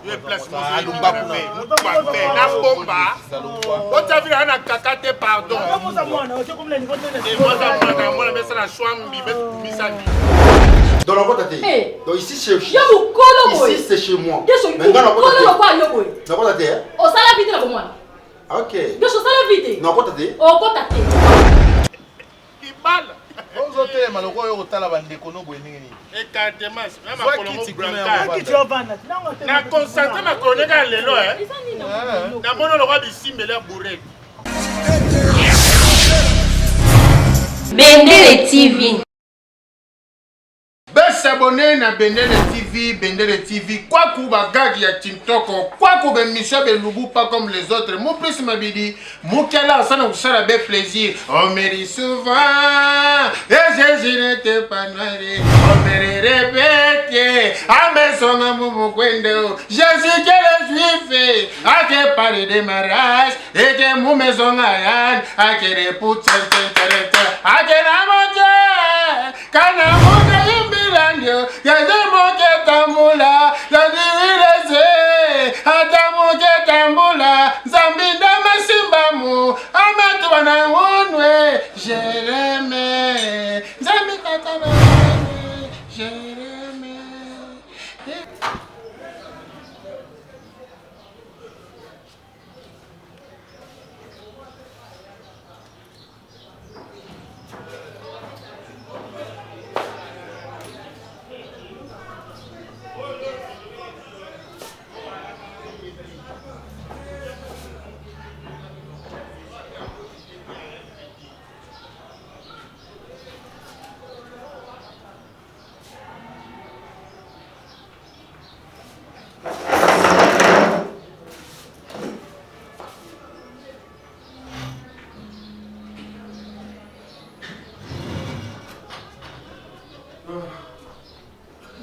Ye place alumba kume mutu mabe na bomba otia vila na kaka te pardon moza mwana mwana mesala shwambi mesami Dans la boîte à thé. Eh. Donc ici c'est Yo mukolo boye. Ici c'est chez moi. Gesho Mais nga na mukolo kota te. lokola yo boye. Na kota te. hein? Osala vite na bomwana. Ok. Gesho osala vite. Na kota te. Okota te. libala ozotelema lokola oyo kotala bandeko no boye ndenge nini écartement na Zwa makolo kiti ngo kuna ya brancard kovanda. Kiti ovanda. Nango te. na concentre makolo ndenge ya lelo eh. Eza nini na namoni lokola bisimbeli ya bourrette Bendele TV. besabone na bendele tv bendele tv kwaku bagagi ya tintoko kwaku bemission belubu pas comme les autres mu plus mabidi mukela asana kosala be plaisir omeri souvent et jésus n'était pas noir omeri répété amesonga mumukwende jésus que le juif ake parle de mariage eke mumesonga yan ake reputse ake namoke kana moke yimbilandio yaze moke tambula yaziwileze ata moke tambula nzambi ndamasimbamu amatuba na unwe jereme nzambi tata na unwe jereme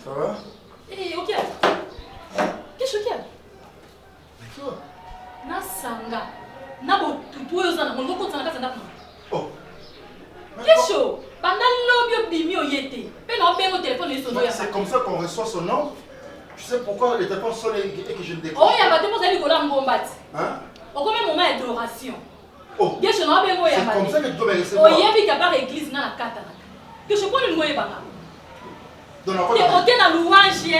Ça va Eh, okia. Kesho okia. Nasanga. Na botutu oyo oza nango okotisa na kati ya ndako na. Oh. Kesho, banda lobi obimi oye te. Mpe na obengo telefone oyo sono Mais C'est oyamba. comme ça qu'on reçoit son nom. Tu sais pourquoi le téléphone sonne et que je ne décroche Oyamba te mpo ozali likolo ya ngomba ti. Hein Okomi moment ya adoration. Oh. Gesho na obengo C'est oyamba comme ça te. que tu dois me recevoir. Oyebi ka par église nga na katanaka. Gesho mpo nini oyebaka? Dans la Te boîte à thé. oke na louange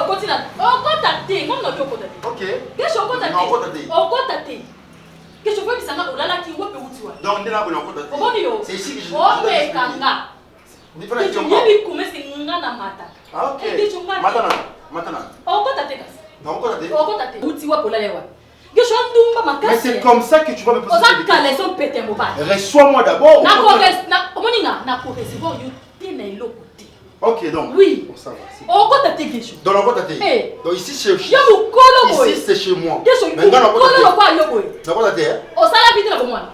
okoti na okota te ngomi na obi okota te. Ok. Gesho okota Na okota te. te. Okota te. Gesho po ebisanga olalaki wapi outi wapi. Donc nde na bona kota te. Omoni yo. C'est ici que je Omeka nga. Ni fana Gesho tiongo. yebi komesi nga na mataka. Ah ok. Eh, Gesho nga te. Matana. Matana. Okota te kasi. Na okota te. Okota te. Outi wapi olala wapi. Gesho andumba Mais makasi. c'est comme ça que tu vas me poser Oza cette question. kaleso pete mobali. Reçois-moi d'abord. Omoni nga nakorecevoir yo te na eloko te. Ok donc. Oui. Bon, ça va. c'est bon. Okota te Gesho. Dans la boîte à thé. Eh. Donc ici c'est Yo mukolo boye. Ici c'est chez moi. Gesho Mais nga na mukolo kota te. lokola yo boye. Na kota te. hein? Osala vite na bomwana.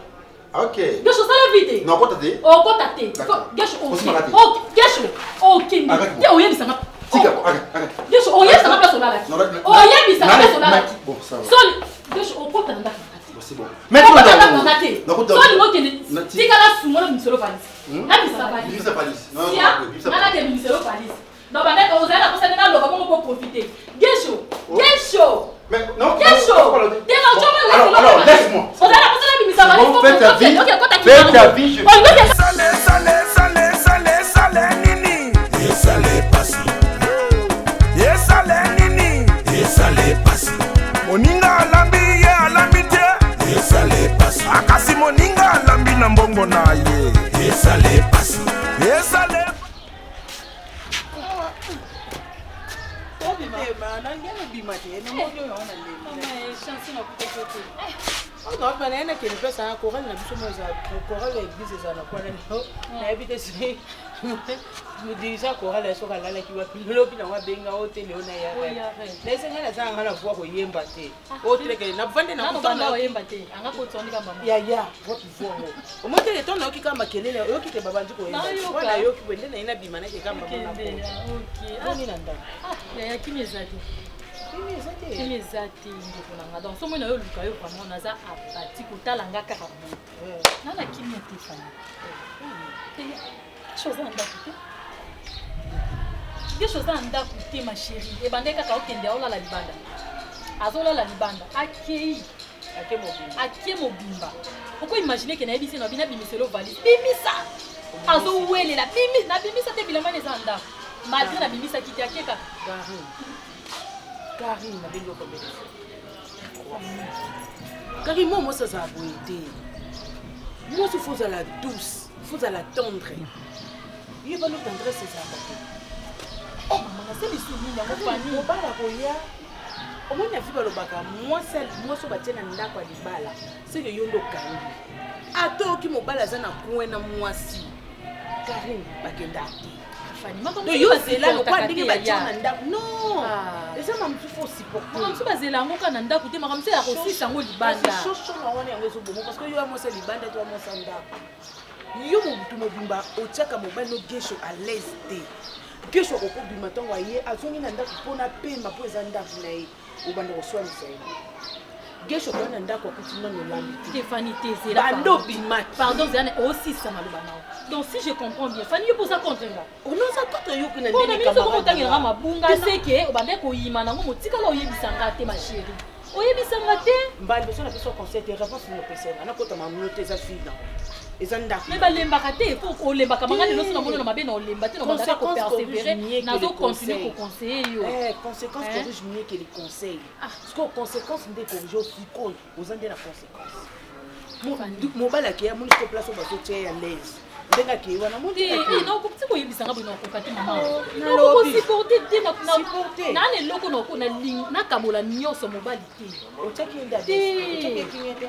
Ok. Gesho osala vite. Na kota te. Okota te. D'accord. Gesho Osimaka te. ok. Gesho okende. Arrête-moi. Te oyebisanga. Tika, arrête, arrête. Gesho oyebisanga place olalaki. Non, non, Oyebisanga non, place non, olalaki. Bon, ça va. Soli Gesho okota na ndako na te. Bon, c'est bon. Mais Okota na ndako na te. Na kota. Soli okende Na ti- tikala sungola misolo valise. Hmm? Na misala valise. Bimisa valise. Non, non, Sia, non, bimisa nga valise. nake bimiselo valise. Donc bandeko ozali na posa nde naloba bongo po profiter. Gesho, Oh. Gesho. Mais non, Gesho. non, non, non. Te na Bon, ojoma Alors, alors, laisse-moi. Ozali na posa nabimisa valise Bon, po fais ta vie. okende, okende, kota Fais ta kimbangu. vie, je- Olingi okende- Sale, sale, sale, sale, sale nini? Esale pasi, Esale nini? esale pasi, Moninga alambi ye alambi te, esale pasi, akasi moninga alambi na mbongo na ye. esale pasi. Esale naye nakende place aya chorale na biso mo eza chorale ya église ezala na kwana lelo nayebi te soki dirigant chorale ya soki alalaki wapi lobi nango abenga o te leo na ya nayesengai naza nanga na voi koyemba te o telekele navande Nano banda oyemba te. Anga kotisa ndika mama. yaya wapi vongo omoi tele to nayoki kaka makelele oyoki te babandi koyemba Nayoka. wana nayoki boye nde naye nabima nake kamba Okende, ok. Ah, boni na ndako ah, yaya kimi eza te. kimi eza te Kimi eza te ndeko na nga. Donc soki na yo luka yo vraiment naza apati kotala nga kaka boye. Na na kimia te fani. Te, chose na ndako te. Gesho aza na ndako te ma chérie. Ebandaki kaka okende aolala libanda. Azolala libanda. Akei. Ake mobimba. Ake mobimba. Oko imaginer ke nayebisi na bina bimiselo valise. Bimisa. Azowelela. Bimi nabimisa te bilamba eza na ndako. Malgré nabimisaki te ake kaka. Karine. Karine nabengi yo combien de fois? Karine mwa mwasi azala boye te. Mwasi faut ozala douce, faut ozala tendre. Yeba no tendresse ezalaka te. Oh mama nasali nini yango Fanny? Mobali akoya omoni na vie balobaka mwasi mwasi oyo batie na ndako ya libala seke yo nde okangi ata oyoki mobali aza na coin na mwasi Karine bakendaka te. Fanny, makambo Donc yo mosusu zela lokola basupportaka ndenge te, batie yaya. na ndako non Ah. eza ma mosusu faut supporter. Makambo mosusu bazela yango kaka na ndako te, makambo mosusu ya kosisa yango libanda. Shosho na wana yango ezoboma parce que yo ya mwasi ya libanda to ya mwasi ya ndako. Yo mobutu mobimba otiaka mobali no gesho à l'aise te. Gesho akokobima ntango aye azongi na ndako mpo na pema mpo eza ndako na ye obanda koswanisa ye. Gesho akoya na ndako akuti nano olambi te. Te Fanny te zela. Banda pardon. obimaki. Pardon zela na osisa maloba na yo. Donc si je comprends bien, Fanny yo poza contre nga. Onoza contre yo kuna Mpo na ndenge mingi soki camarade otangelaka na nga. mabunga seke obandaki koyima nango motikala oyebisa nga te ma chérie. Oyebisa nga te. Mbala liboso napesa yo conseil te réponse nini opesa nga nakota mamino te eza vie nango eza ndako. Mais balembaka te, faut olembaka manga lelo so namoni na mabe na olemba te na obandaka Conséquence corrige kopersévérer, mieux que nazo les continuer conseils. koconseiller yo. Eh, conséquence Hein? corrige mieux que les conseils. Parce que conséquence nde corrige osikoyo oza nde na conséquence. Mobali akei amoni sikoyo place oyo bazotia ye à l'aise ndenge akei wana amoni Te, ndenge akei. eh, nakoki koyebisa nga boye nakoka te mama. Nalobi. Nakokosupporte te Supporter. na na eloko nakabola nyonso mobali te. Otiaki ye nde Te. otiaki ye kimia te.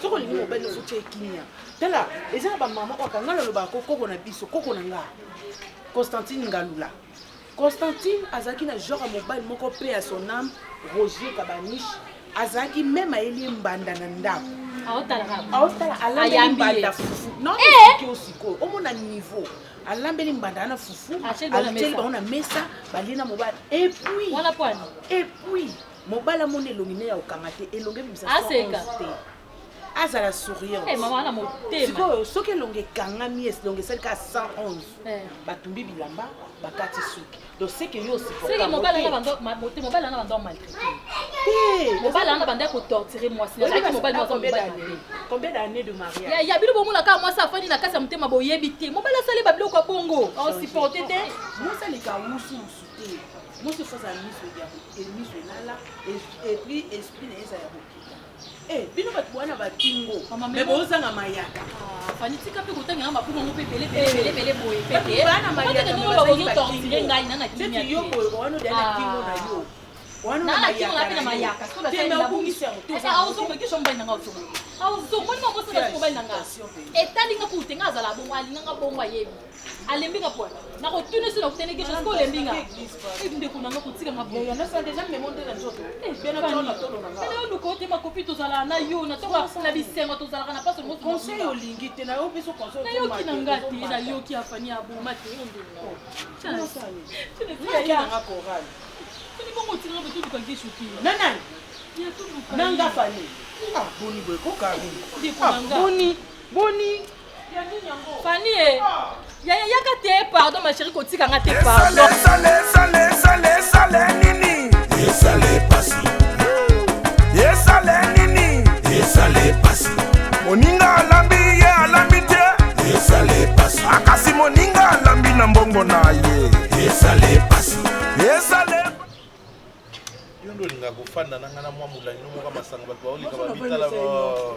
Soki olingi mobali nyonso otia ye kimia. Tala eza na bamama oyo akanga nalobaka ko koko na biso koko na nga Constantine Ngalula. Constantine azalaki na genre ya mobali moko pe ya son âme Roger Kabaniche azalaki même ayeli ye mbanda na ndako. Aotalaka. Aotala alambeli Ayambi ye. mbanda fufu. Non Eh! sikoyo sikoyo omona niveau alambeli mbanda wana fufu Atieli bango na atieli mesa. bango na mesa balie na mobali et puis Wana pwani. et puis mobali amoni elongi ne ya kokanga te elongi ebimisa Aseka. 111 te azala souriante. Eh, mama wana motema. Sikoyo soki elongi ekangami elongi esali kaka 111 Eh. batumbi bilamba bakati suki donc seke yo Seke mobali wana bando mobali wana bando maltraité. Te. Mobali wana bando ko torturer mwasi. Nazalaki mobali mwasi mobali mabe. Combien d'années de mariage? Ya ya bino bomona kaka mwasi afandi na kati ya motema boyebi te. Mobali asali ba biloko ya bongo. Aosupporte te. Mwasi aleka wusu wusu te. Mwasi faut azala miso ya miso elala et puis esprit na ye ezala ya kokita. Eh, bino bato bwana bakingo Mama, mais memo- bozanga mayaka. Ah, Fanny tika mpe kotangela mabunga ngo mpe ebele ebele ebele ebele boye pe Bato te. bana mayaka, Bateke mais ndenge bazangi bazotortire bakingo. ngai na na kimia Neti yo te. boye wana odali na kingo na yo. Wana Na na na kingo na mpe na mayaka na yo. mayaka. Soki Te, basali mais na obungisi yango te, Eh, oza na aozonga kesho mobali na nga ozonga. Aozonga moni mama osala mobali na nga. Etali nga kutu te nga azala bongo alinga nga bongo ayebi. Alembi nga pona. Nakotuna so nakutene kesho soki olembi nga. Eh, ndeko na nga kotika nga bongo. Ya nasala déjà memo nde na nzoto. Eh, Bien na Fanny. tolo na tolo na nga. Pene oluka otema kopi tozalaka na yo na ntongo na bisengo tozalaka na mpaso mosusu. Conseil olingi te na yo mpe so conseil Nayoki na nga te ozomata. nayoki afani aboma te yo ndeko. Naki na nga chorale. Fani bongo otikanga boye toluka gesho te. Na nani? Ya toluka Na ye. nga Fanny. Ah boni boye ko Karine. Ndeko Ah na nga. boni boni. Fanny eh. Ya ya yaka te pardon ma chérie kotika nga te pardon. Esale, esale, esale, esale nini? Esale pasi. Esale nini? Esale pasi. Moninga alambi ye alambi te. Esale pasi. Akasi moninga alambi na mbongo na ye. Esale pasi. Esale Yo nde olingaka kofanda na nga na mwa molangi no moko ya masanga bato baoleka Mwasi babitala na bino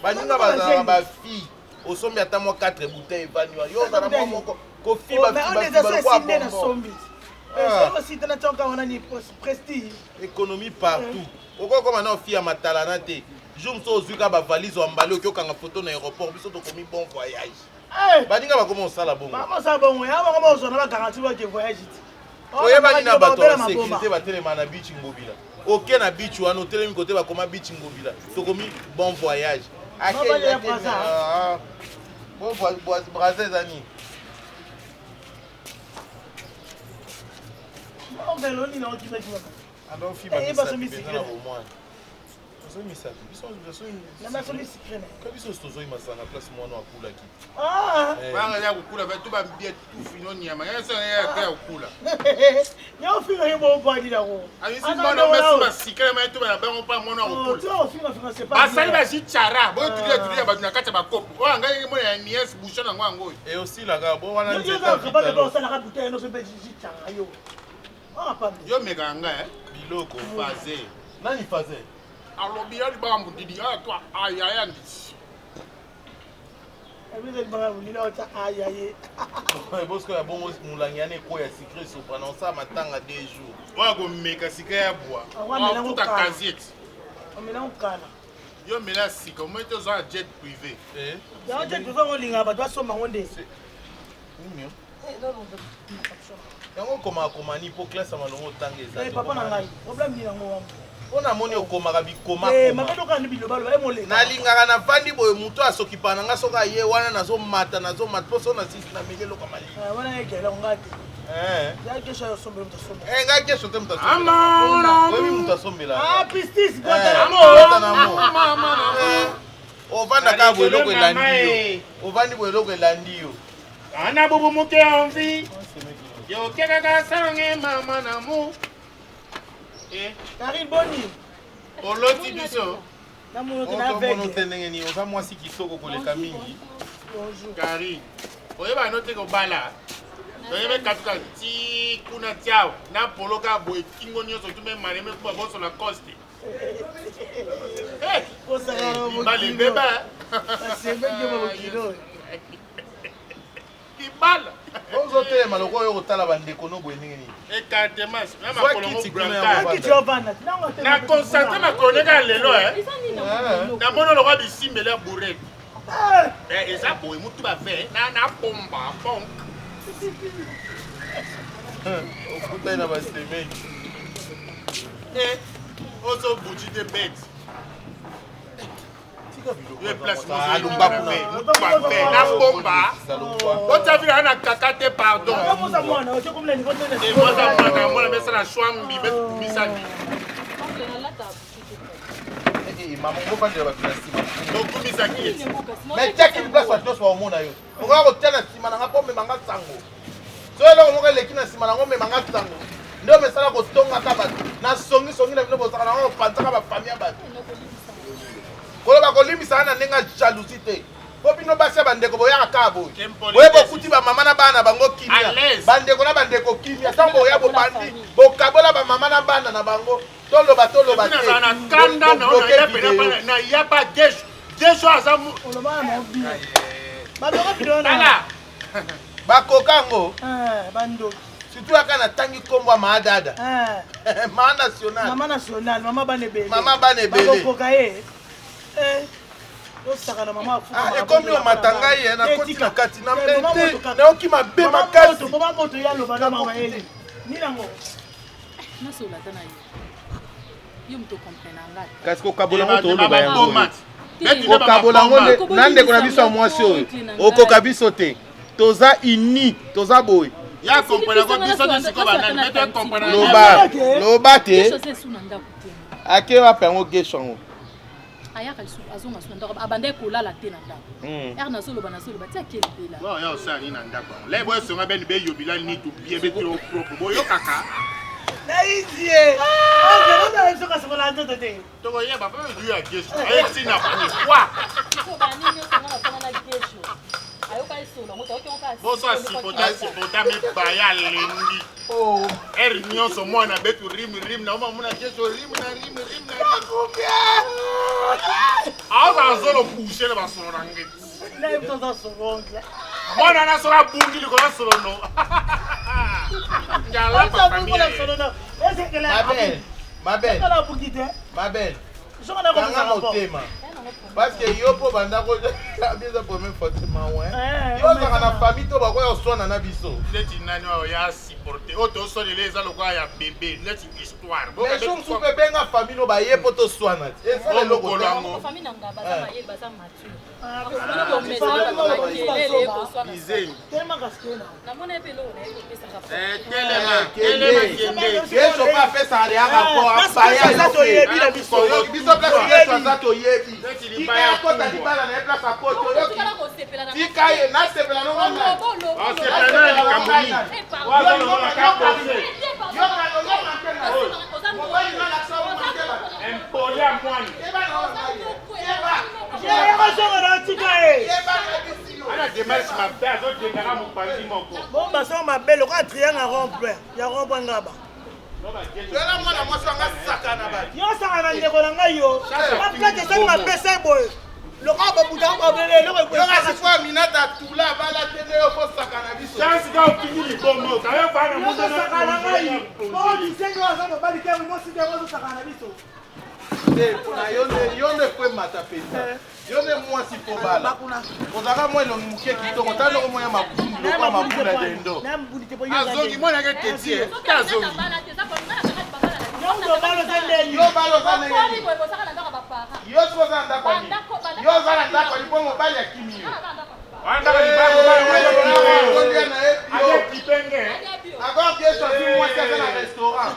baninga bazalaka bafille osombi ata mwa 4 bouteille evandi wana yo ozala mwa moko kofi économie partout okokoma na ofi ya matalana te jour mosusu ozwi kaka bavalise wambale oki okanga foto na aéroport biso tokomi bon voyage baninga bakoma osala bongo oyebani na bato ya sécurité batelema na beach ngobila oke na beach wana otelemi kote bakoma beach ngobila tokomi bon voyage Mobali ya Brazza. Bon braza eza nini Ozoi misapi biso Na basombi sucré na ye. Ka biso tozoi masanga place mwana akulaki. Ah! Banga ya kokula ba tu bambie tufi no nyama ya so ya ya kokula. Ya ofinga ye bobali nango. Ayisi mwana mesi masikele ma tu ba bango pa mwana kokula. Tu ofinga finga c'est pas. Basali ba jichara boyo tulia tulia bato na kati ya bakopo. Oyo ngai mona ya nièce bouchon nango yango oyo. Et aussi la ga bo wana Yo yo capable ba osalaka bouteille no so be jichara yo. Ah pardon. Yo meka nga eh. Biloko faze. Nani faze? Alobi ya libanga mudidi ya toi ayaya ndisi. Bosco ya bongo molangi yana ekweya sucré soprano osala matanga 2 jours. Oyo akomeka sika ya bwa. Akuta casier. Omela okala. Yo mela sika omoi te oza na jet privé. Yango jet privé yango olingaka bato basomba yango nde. Yango okomaka komani mpo classe ya malongo otanga eza te. Papa na ngai problème nini yango wana? Mpo namoni okomaka bikoma. Koma Nalingaka navandi boye moto asokipa na nga soki aye wana nazomata nazomata mpo so na sisi nameli eloko malili. Wana egela nga te. Ngai kesho te moto asombelaoyebi moto asombela. Pistis Guantanamo. Ovanda kaka boye eloko elandi yo. Ovandi boye eloko elandi yo. Ana bubu muke envie. Yo kekaka sange mama na mu. Karine boni. Oloti biso. Namono te ndenge nini oza mwasi kitoko koleka mingi. Karine oyeba no te kobala. Toyebe katuka ti kuna tiao na polo kaka boye kingo nyonso tu me mareme kuba boso la coste. Libala ebeba. Libala. Ozotelema lokola oyo kotala bandeko no boye ndenge nini? Écartement na Zwa makolo ngo kiti kuna ya brancard. Na concentre makolo ndenge ya lelo eh. Namoni lokola bisimbeli ya bourrette. Eza boye mutu bave na na pomba ponk. Okutani na basemeki. Ozo buji te bete. Ye place Alumba kuna. mutu bave na pomba. Otavila na kaka te pardon. Moza mwana mwana besala shwambi betumisaki. Mama okofandela bato na nsima. Okumisaki ye. Mais tiaki place bato nyonso baomona yo. Okoka kotia na nsima na nga mpo omema nga sango. Soki eloko moko eleki na nsima na ngo omema nga sango. Nde omesala kotongaka bato na songisongi na bino bozalaka nango kopanzaka bafami ya bato. Koloba kolimbisaka na ndenge ya jalousie te. Po bino basi ya bandeko boyaka kaka boye. Boye bokuti bamama na bana na bango kimia. Bandeko na bandeko kimia. Ntango boya bobandi bokabola bamama na bana na bango. Toloba toloba te. Nazala na kanda na oyo naya pena na ya pa gesho. Gesho aza mu. Tala. Bakoka yango. Bandoki. Surtout aka natangi nkombo ya maadada. Maa national. Mama national, mama bana ebele. Mama bana ebele. Bakokoka ye. Osaka na mama afuka. Ekomi omata ngai ye nakoti na kati na te nayoki mabe makasi. Mama moto ya loba na mama ye. Nini yango? Nasola ata na yo. Yo moto comprena nga. Kasi kokabola ngo toloba yango. Kokabola ngo na ndeko na biso ya mwasi oyo. Okoka biso te. Toza uni, toza boye. Ya comprena ko biso nyonso sikoyo banani bete comprena. Loba, loba te. Gesho aza esu na ndako te. Ake wapi yango gesho yango? Ayaka lisusu azonga su na ndako abanda kolala te na ndako. Ere nazoloba nazoloba ti ake libela. Bon ya osala nini na ndako yango? Lè boyo songa beni beyobila nitu bien betilo propre boyokaka. Naïsie. Oza soka sokola nzoto te. Tokoyeba mpe du ya gesho. Ayekisi na pourquoi? Boso asipota sipota mibaya alembi. Ere nyonso mwana betu rime rime na omamona gesho rime na rime rime na rime. Aoza azolo bouche na basolo na ngeti. Mwana na soki abungi likolo ya solo no. Ngalapa famille. Ma belle, ma belle. Ma belle. Kanga motema. Parce que yo po banda ko biso première fois te mawe. Yo ozalaka na famille to bakoya koswana na biso. Neti nani oyo ya sipota. comporte oyo toswanela eza lokola ya bebe neti histoire. Mais jour mosusu mpe benga famille no baye mpo toswana ti esala eloko mokolo te. yango. Famille na nga baza mayele, baza mature. Bizengi. Namona ye mpe eloko na ye kopesaka. Telema, telema, kende. Yesu mpe apesaka deya rapport Place apaya aza toyebi na biso. Biso place Yesu aza toyebi. Neti Tika libaya akota kubwa. libala na ye place akota oyoki. Otikala kosepela na Tika ye nasepela no Lobo, ngai. lobo, Osepela na likambo nini? Eh, pardon. Eh, pardon. Oza Impoli ya mwana. Yebasongo na tika ye. Ana démarche mabe azodendaka mopanzi moko. Bomba songo mabe lokola triangle ya rond-point ya rond-point ngaba. Tala mwana mwasi wanga sakana bato. Yo osaka na ndeko na ngai yo. Baplate esali mapesa boye. Lokola babutaka babele eloko Yoka sikoyo Aminata atula abala te nde yo kosakana biso. Chance ka opini libomo. Kayo bana Yo ozosaka na ngai. Po lisenge oyo aza mobali te mwasi te ozosaka na biso. Te mpona yo nde yo nde fo emata mpenza. Yo nde mwasi fo bala. Ozalaka mwa elongi moke kitoko tala ndoko mwa ya mabundu lokola mabunda dendo. Na mbudi te po yo oza Azongi nde. mwana ke teti. Soki Azongi. Aminata bala te, eza po nga na kaka babala na Yo mobali oza ndeni. Yo bala oza ndenge Okomi nini? boye bozaka na ndako ya baparent. Yo soki oza na ndako ya nini? Yo oza na ndako ya nini mpo mobali akimi yo. Nga na ndako ya baparent. Wana ndako libaya mobali Eh, olia na ye Aje yo. kipenge. Alia bio. Encore Yesu azwi mwasi aza na restaurant.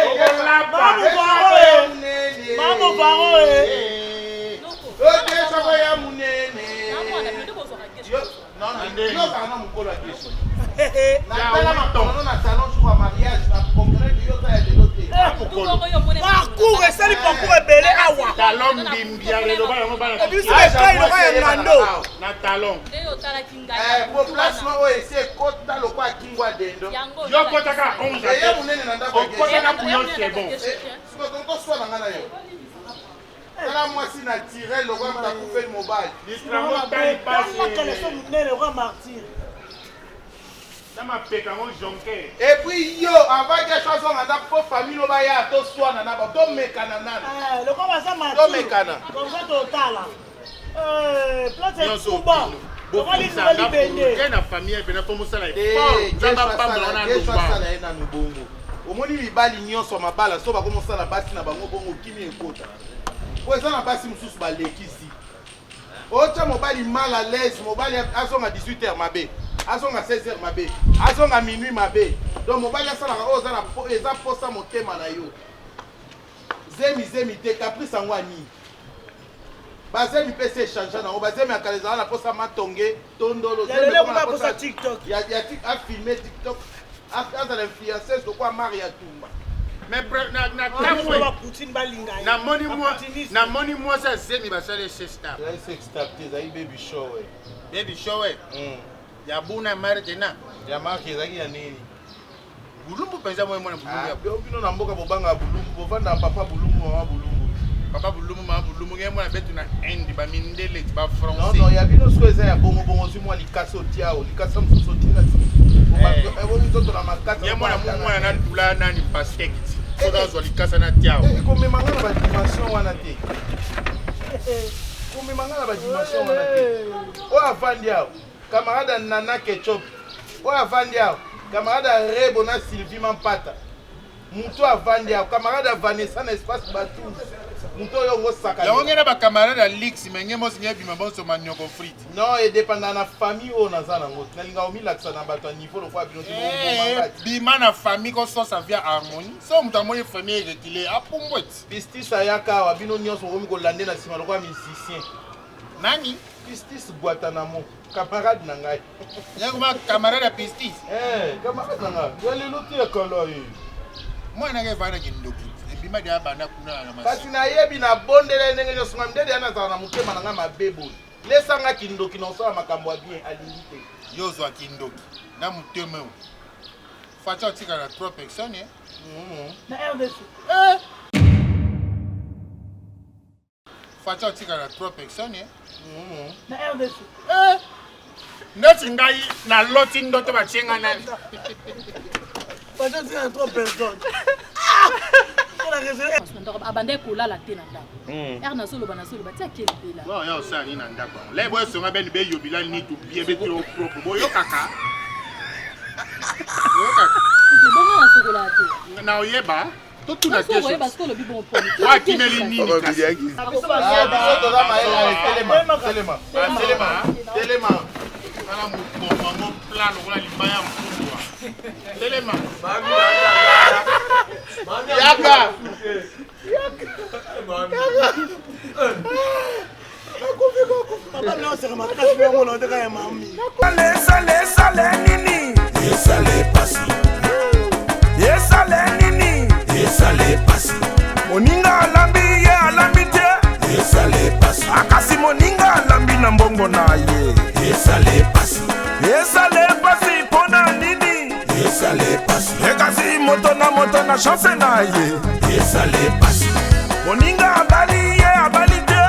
Okolapa. Mamu Faro e. Mamu Faro e. Noko. Yesu akoya munene. Na mwana bino nde bozwaka kesho. Yo- non, non, yo ozalaka na mokolo ya Yesu. Ya Natala makolo na salon jour ya mariage na comprendre que yo oza ya lelo te. Tukongo yo mone. Parcours esali parcours ebele awa. Talon mbimbi ya lelo bana yango bana. Biso epai lokola ya ngando. Na talon. Nde yo otalaki ngai. Eh, po place no oyo esi ekota lokola kingo ya dendo. Yango. Yo kotaka 11 Eye monene na ndako ya Yesu. Okotaka bouillon c'est bon. Eh, sikoyo tonto swa na ngai na yo. Tala mwasi naturel lokola moto akufeli mobali. Listrango tali pasi. Tala monene lokola martyr. Na mapeka ngo jonquer. Et puis yo avant que azonga ndako fo famille oyo baya toswana na bango tomekana nano. Eh, lokola baza martyr. Tomekana. Comme ça totala. Eh, place Nyonso ekuba. bino. Lokola Bofundisa linuka nga libende. te na famille epena mpo mosala Eh, effort. Nzambe apambola na Yesu lomba. asala ye nanu bongo. Omoni mibali nyonso ya mabala so bakomosala basi na bango bongo kimi ekota. Po eza na basi mosusu balekisi. Otya mobali mal à l'aise, mobali azonga 18h mabe, azonga 16h mabe, azonga minuit mabe. Donc mobali asalaka oyo oza na eza posa motema na yo. Zemi zemi te caprice yango ya nini? Bazemi mpe se échange nango, bazemi ya kala ezala na posa matonge, tondolo, Ya zemi lelo ekoma na ekoma posa TikTok. Ya ya afilme TikTok, azala influenceuse lokola Maria Tumba. Mais na na Biso kamwe. ba Poutine balinga ye. Namoni Ba mwa Poutiniste. namoni mwasi azemi basali sextape. Ezali sextape te, ezali baby shower. Baby shower. Ya buna marke na. Ya marke ezalaki ya nini? Bulumbu mpenza moye mwana bulumbu ya Bino na mboka bobanga bulumbu, bovanda papa bulumbu, mama bulumbu. Papa bulumbu mama bulumbu ngai mwana betu na Inde ba mindele ba Non, français. non, ya bino sikoyo eza ya bongo bongo ozwi mwa likasa otia o likasa mosusu otia na ebomi nzoto na makasi. Ye mwana mu mwana na tula nani pastèque ti. Soki azwa likasa na tiao. Ekomema nga na badimension wana te. Komema nga na badimension wana te. Oyo avandi awa, camarade ya Nana Ketchup. Oyo avandi awa, camarade ya Rebo na Sylvie Mampata. Moto avandi awa, camarade ya Vanessa na espace Batouze. Moto oyo ngosaka. Yango ngai na ba camarade ya Lix mais ngai mosi ngai bima bonso manioko frite. Non, edépendant na famille oyo naza nango. Nalinga komilakisa na bato ya niveau lokola bino te boboma Eh, bima na famille kososa via harmonie. So moto amoni famille erekile apumbwe ti. Pistis ayaka awa bino nyonso bokomi kolande na nsima lokola musicien. Nani? Pistis Guantanamo, camarade na ngai. Yango camarade ya Pistis. Eh, camarade na ngai. Ya lelo te ya kala ye. Mwana ngai evanda kindoki. Ebima de abanda kuna na masi. Kasi nayebi nabondela ye ndenge nyonso ngai ndede ya nazala na motema na ngai mabe boye. Lesanga kindoki na osala makambo ya bien alingi te. Yo ozwa kindoki na motema oyo. Facha otika na 3 personnes. Eh? Na RDC. Eh! Facha otika na 3 personnes. Eh? Na RDC. Eh! Neti ngai naloti ndoto batie ngai nani. Facha otika na 3 personnes. Abandaki kolala te na ndako. Ere nazoloba nazoloba ti akelibela. Bon, yo osala nini na ndako yango? Lè boyesonga beni beyobila nitu bie betilo propre boyokaka. Boyokaka. Asukolaka te. Na oyeba totuna. Soki okoyeba soki olobi bongo poni. Akimeli nini kasi? Biso toza mayele. Ale, telema, telema, telema, telema. Tala mokongo yango plat lokola libaya mfumbwa. Telema. Yaka. Papa naoseka makasi mpe yango naoteka ya mami. Esale, esale nini? Esale pasi. Esale nini? Esale pasi. Moninga alambi, ye alambi te. Esale pasi. Akasi moninga alambi na mbongo na ye. Esale pasi. Esale pasi mpo na nini? Esale pasi. Ekasi moto na moto na chance na ye. Esale pasi. Moninga abali, ye abali te.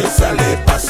Esale pasi.